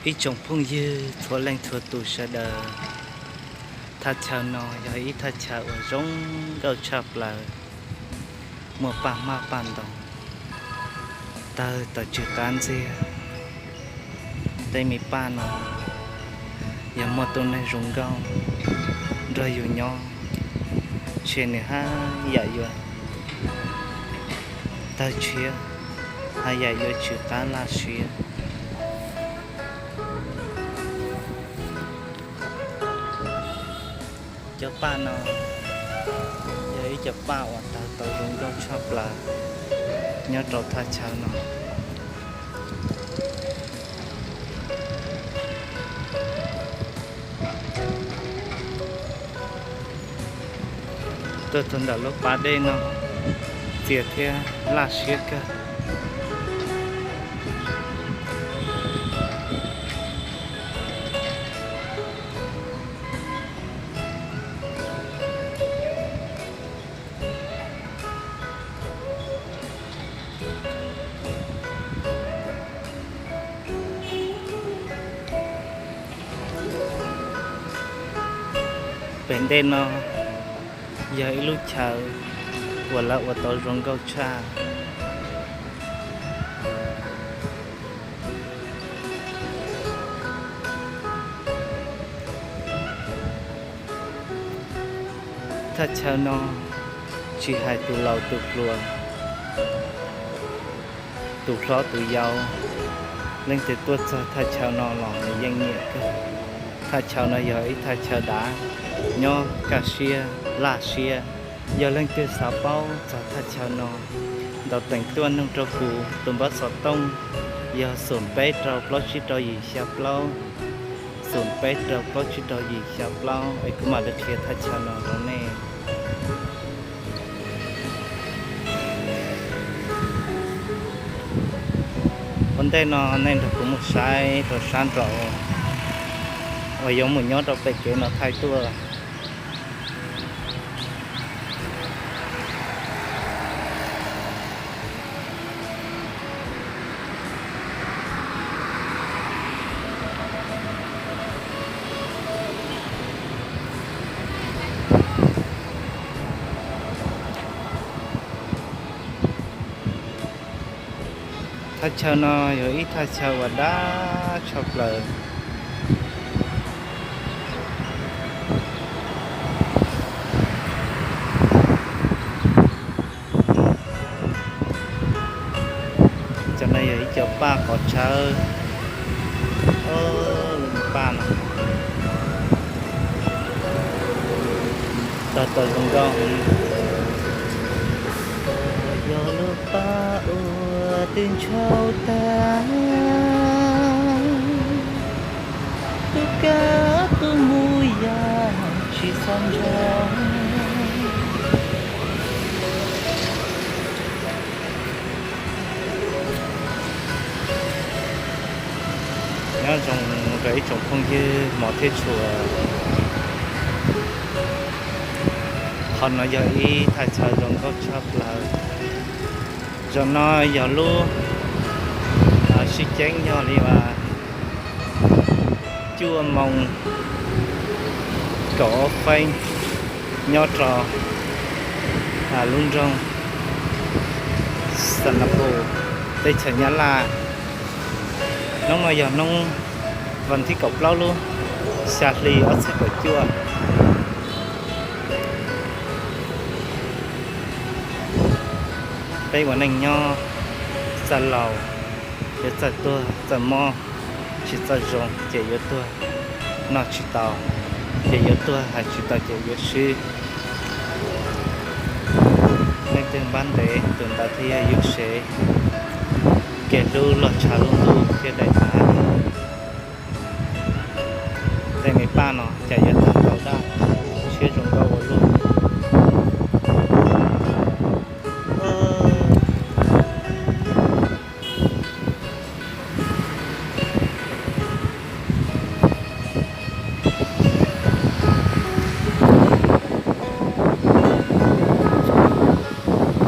Ib tsoom phooj ywg txhua leej txhua tus sawv daws, thaj chaw no yog ib thaj chaw uas zoo nkauj tshaj plaws, muaj paj hmab paj ntoos, tawg tawm tsw qab ntxiag. Tej me paj no yog muaj tus neeg zoo nkauj nrog yus nyob, ntshe nws haj yam yuav tawg tshiab, haj yam yuav tsw qab laj siab. Cov paj no yog ib cov paj uas tawg tau zoo nkauj tshaj plaws nyob rau thaj chaw no. Tuaj txog ntawm lub pas dej no, txias thiab laj siab kawg. Pem ntej no yog ib lub chaw uas lawv ua tau zoo nkauj tshaj. Thaj chaw no tsis hais tus laus tus hluas, tus hlob tus yau, leej twg tuaj txog thaj chaw no los nws yeej nyiam kawg. Thaj chaw no yog ib thaj chaw dav, nyob kaj siab laj siab. Yog leej twg xav paub txog thaj chaw no, ntaus teem tuaj nug rau kuv tus npawb xov tooj yog xoom peb rau plaub tsib rau yim xya plaub, xoom peb rau plaub tsib rau yim xya plaub, es kuv mam li qhia thaj chaw no rau nej. Ua ntej no nej nrog kuv mus saib rau sab nraud uas yuav mus nyob rau pem kev no thaij tuaj. Thaj chaw no yog ib thaj chaw uas dav tshaj plaws. Cov no yog ib co paj qhov tshawb, lub paj no tawg tau zoo nkauj. Yog lub paj uas twb ntshau tag, tus kab tus mus yam tsis txhob ntshau. Nyob zoo rau ib tsoom phooj ywg hmov thiab tshua, qhov no yog ib thaj chaw zoo nkauj tshaj plaws. Zaum no yog lub sib ceeb yog li uas cuaj moos kaum ob feeb nyob rau lub nroog Xanapus, teb chaws Nyab Laj. Hnub no yog hnub vas thib kaum plaub lub xya hli ob txhiab kaum cuaj. Peb ua neej nyob, txawj laus ces txawj tuag, txawj mob, tsis txawj zoo ces yuav tuag, noj tsis tau ces yuav tuag, hais tsis tau ces yuav swb. Leej twg npab ntev tus ntawd thiaj yog yus sev. Kev hlub loj tshaj lub ntuj thiaj daim av. Tej me paj no cas yuav tawg tau daj siab zoo nkauj ua luaj.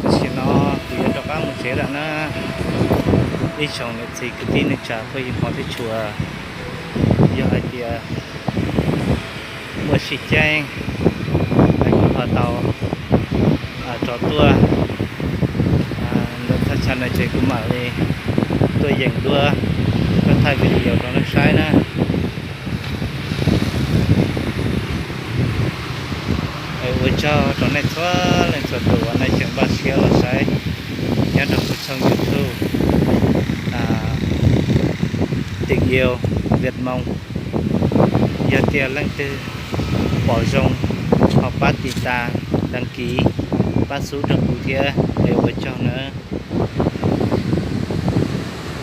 Tam sim no kuv yuav rov qab mus tsev lawm na. Ib tsoom niam txiv kwv tij neej tsa phooj ywg hmov thiab tshua, Yog hais tias muaj sij ceeb, kuv ho tau rov tuaj ntawm thaj chaw no ces kuv mam li tuaj yeem duab, tuaj thaij video rau nej saib na. Ua tsaug rau nej txhua leej txhua tus uas nej tseem npaj siab los saib nyob rau kuv tshooj YouTube Tình Yêu Việt Mông. Yog tias leej twg pom zoo ho pab tiv tas, đăng ký, pab xub rau kuv thiab es ua tsaug nawb.